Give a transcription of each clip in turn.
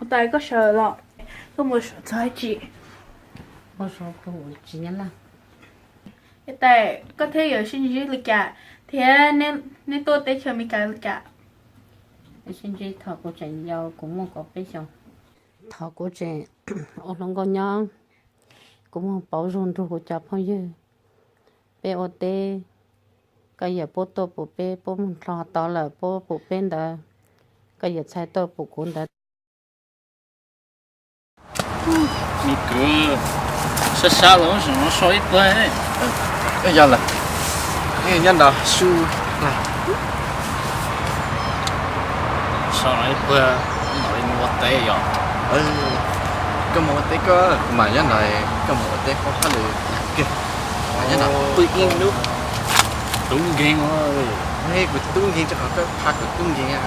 Tais, koj sawv los, koj mus txog tsis? Tais, koj thiab yawm sib ntsib li cas thiab? Neb tuaj teb chaws Amelikas li cas? Sib ntsib thaum kuv tseem yau, kuv muaj kaum peb xyoos. Thaum kuv tseem ua hluas nkauj nyob, kuv muaj paub zog nrog kuv cov phooj ywg. Peb ua teb, koj yawm puab tuaj pum peb, puab mus hlo tod lawm puab pum peb ntawd, koj yawm txhais tuaj pum kuv ntawd. Me kwv, sab sab los zoo no so ib pliag. Yog lawm, nyob nrad su so no ib pliag, mam li mus ua teb yom. Koj mus ua teb koj, kuv mam nyob nrad, koj mus ua teb pab phab lwm kiag, mam nyob nrad pw ib hnub. Tub nkeeg, kuv tub nkeeg rau qhov koj pab kuv tub nkeeg.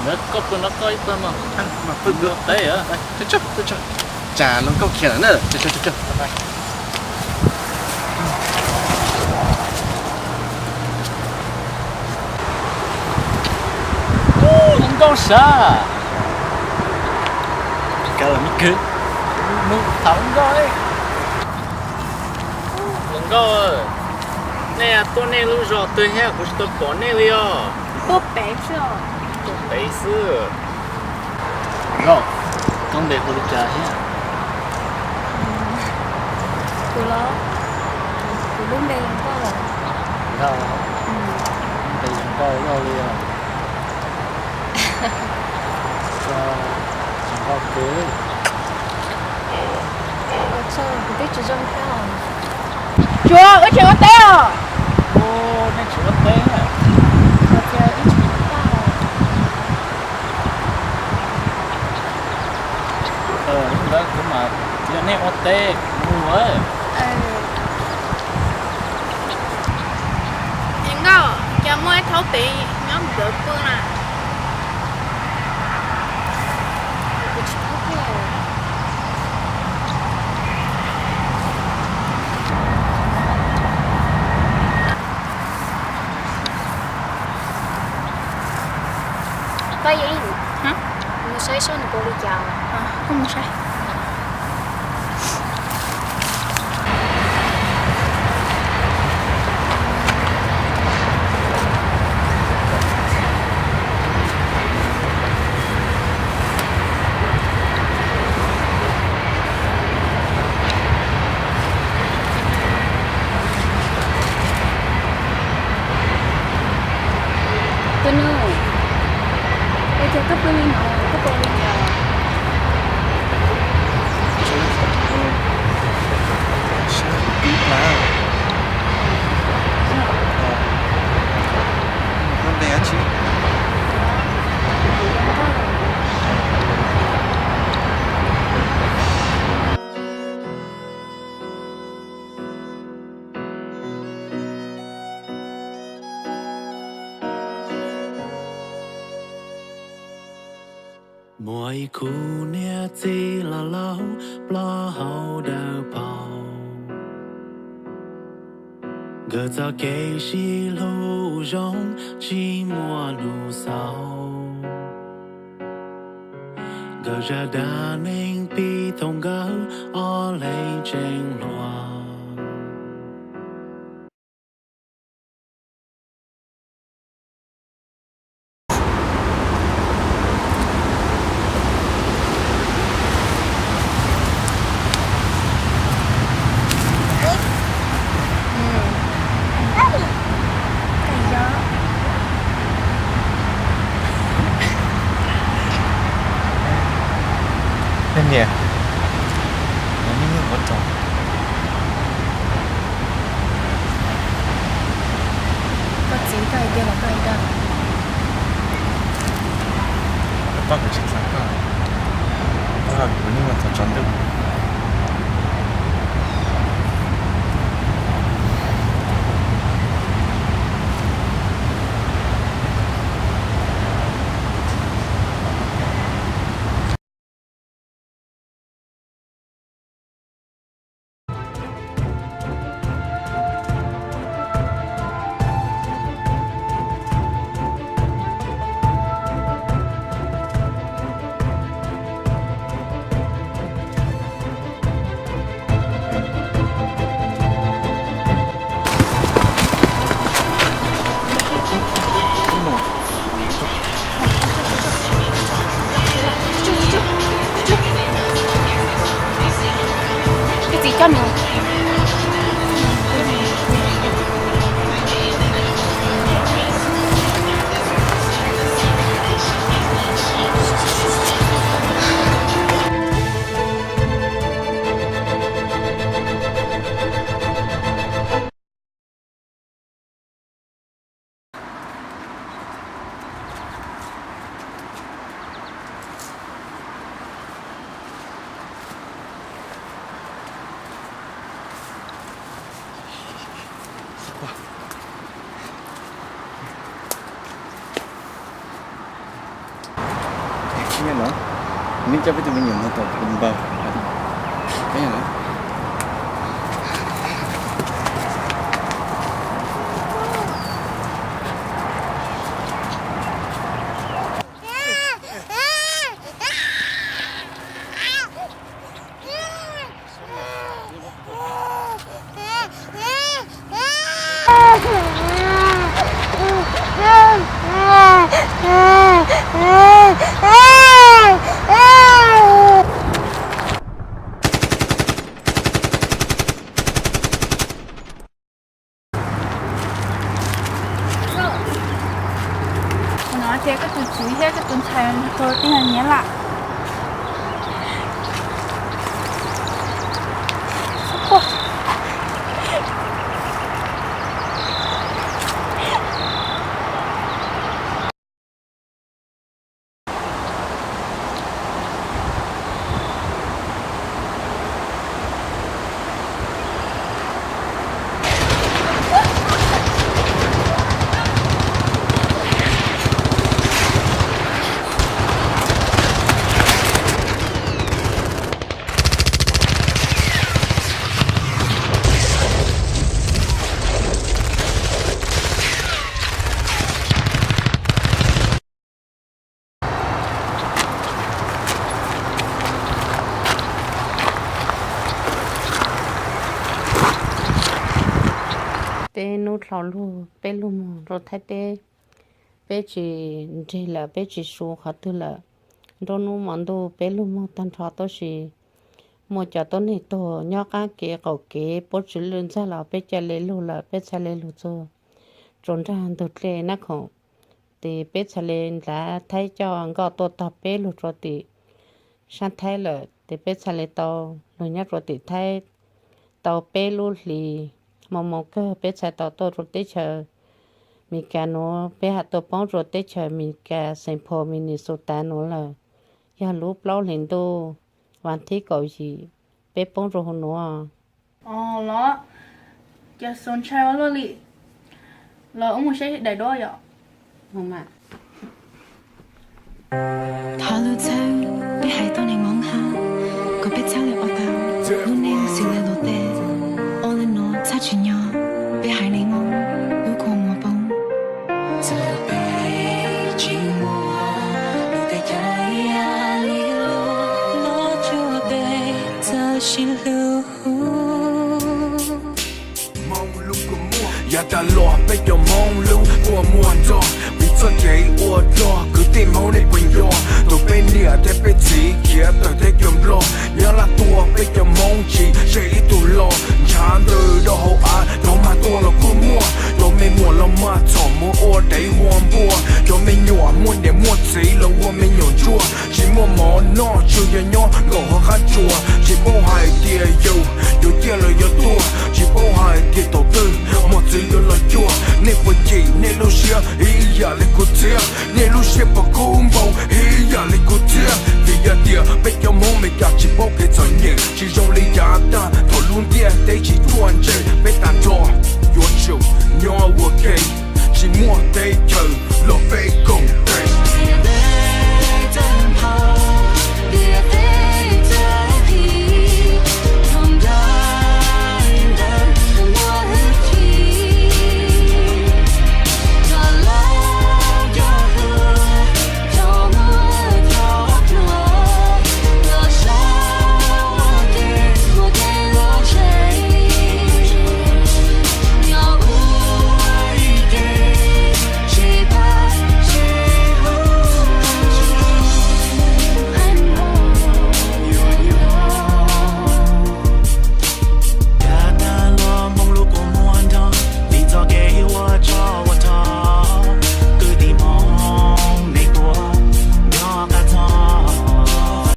Koj pw no koj ib pliag mas, mas pw ua teb. Tsam hluas nkauj khiav lawm na. Hluas nkauj sav, kav los me kwv, mus tham hluas nkauj. Hluas nkauj, nej tuaj nej lub zos twg thiab, kuv tsis tau pom nej li os. Tuaj pem xwb os. Tuaj pem xwb. Nkauj, koj npe hu li cas thiab? Kuv los, kuv lub npe zoo nkauj. Nkauj, npe zoo nkauj loj li os. Zoo nkauj kawg. Kuv twb tsis zoo thiab. Tsuav, wb tseem ua teb os. Nej tseem ua teb? Ntawd kuv mam, yog nej ua teb mus. Txiv nkauj, cas muaj ib thaub pem nyob ntawd pw na. Pab Yeeb, mus saib seb nws puas li cas. Koj mus saib. Tus nus, es cas koj pw li no, koj pw li cas? Muaj ib khub niam txiv laus laus plob hauv dawm paug, nkawd txoj kev sib hlub zoo tsis muaj hnub xaus. Nkawd zaj dab neeg pib thaum nkawd ob leeg tseem hluas. Leej niam, nws niaj hnub ua tsaug. Koj txiv, koj hais tias los koj hais dag. Koj paub kuv tsis txog koj, koj hais kuv niaj hnub txog tsaus ntuj. Neb coj peb tus me nyuam mus tom npaws. Ua no ces koj tus txiv thiab koj tus ntxhais tau tij laug nyiam lawm. Peb hnub dhau lug peb lug moog rua Thaib teb, peb tsis nreg lawm, peb tsis su qhov twg lawm. Nruab hnub hmo ntuj peb lug moog tag nrho, tab sis muaj cov tuab neeg tuag nyob qaab kev qaum kev puab tsis lwj ntxag los peb ca le lug lawm, peb txhad le lug txug tsuas nraag ntug dlej nab khoom. Tes peb txhad le nrhav Thaib coj nkoj tuaj tog peb lug rua tim saab Thaib lawm, tes peb txhad le tau lug nyob rua tim Thaib tau peb lub hlis. Moos moos kawg peb txhad tau tuaj rua teb chaws Amelikas nuav, peb has tuaj poob rua teb chaws Amelikas, Saint Paul, Minnesota nuav lawm. Yog lub plaub hlis ntuj, vas thib kaum yim, peb poob rua huv nuav. Los, cas xaus ntshai ua luaj li, los wb mus saib daim duab yom. Thov lub txhawb peb hais tau neeg moov hab, kom peb txhab le ua tau lub neej xws le luag tej. Ua le nuav txhab tsis nyob, peb haiv neeg moov lub kua muag poob. Yav tas los peb cov Hmoob lub kua muag nrog, vim txoj kev ua rog kwv tij Hmoob nej puas nco. Thaum peb niam thiab peb txiv khiav tawm teb chaws Nplog, nyob laj tua peb cov Hmoob tsis tseg ib tug lo. Ntshav ntws rau hauv av, cov mag tuaj los kuj muaj, cov me muam los mag txhom muag ua dev ua npua, cov me nyuam muaj niam muaj txiv los ua me nyuam ntsuag, tsis muaj mov noj tsuas yog nyob nkaum hauv qab tsuas, tsis paub hais tias yus yuav ciaj los yuav tuag, tsis paub hais tias thaum twg mos txwv yuav los cuag. Nej puas chim nej lub siab ib yam li kuv thiab, nej lub siab puas kub npaum ib yam li kuv thiab? Vim yog tias peb cov Hmoob Meskas tsis paub kev txom nyem, tsis